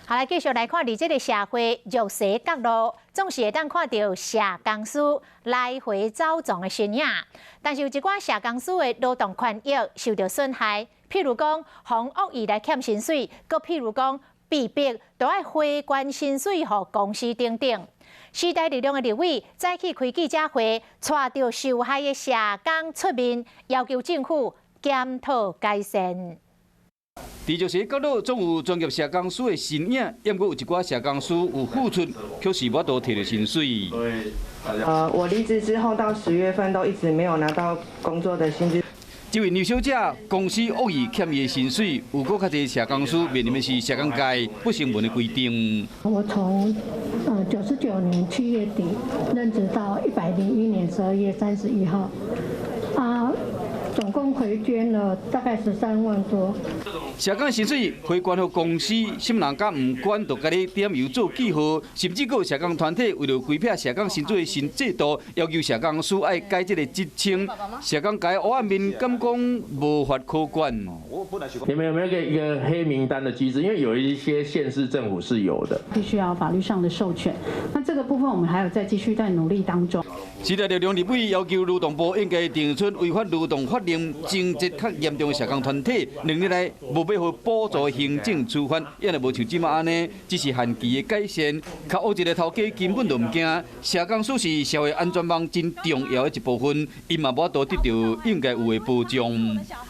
好來，繼續來看，佇這个社會弱勢角落，總是會當看著社工師來回走動的身影。但是有一寡社工師的勞動權益受著損害，譬如講，予惡意來欠薪水，閣譬如講，被逼都愛回捐薪水予公司等等。時代力量的立委早起開記者會，帶著受害的社工出面，要求政府檢討改善。佇弱勢角落總有專業社工師的身影，毋過有一寡社工師有付出，卻是無法度提著薪水。我離職之後到10月份都一直沒有拿到工作的薪資。這位劉小姐，公司惡意欠伊的薪水，有閣較濟社工師面臨的是社工界不成文的規定。我從99年7月底任職到101年12月31號，啊，總共回捐了大概13萬多。社工薪水回捐予公司，啥物人敢毋管，就共你點油做記號，甚至閣有社工團體為著規避社工薪水的新制度，要求社工師愛改這个職稱。社工界黑暗面敢講無法可管。你們有沒有一個黑名單的機制？因為有一些縣市政府是有的，必須要法律上的授權。那這個部分我們還有在繼續在努力當中。時代力量立委要求勞動部應該定出違反勞動法令情節較嚴重的社工團體，2年內無欲予補助行政處罰，也若無像這馬按呢，只是限期的改善。較惡一个頭家根本就毋驚，社工師是社會安全網真重要的一部分，𪜶嘛無法度得著應該有的保障。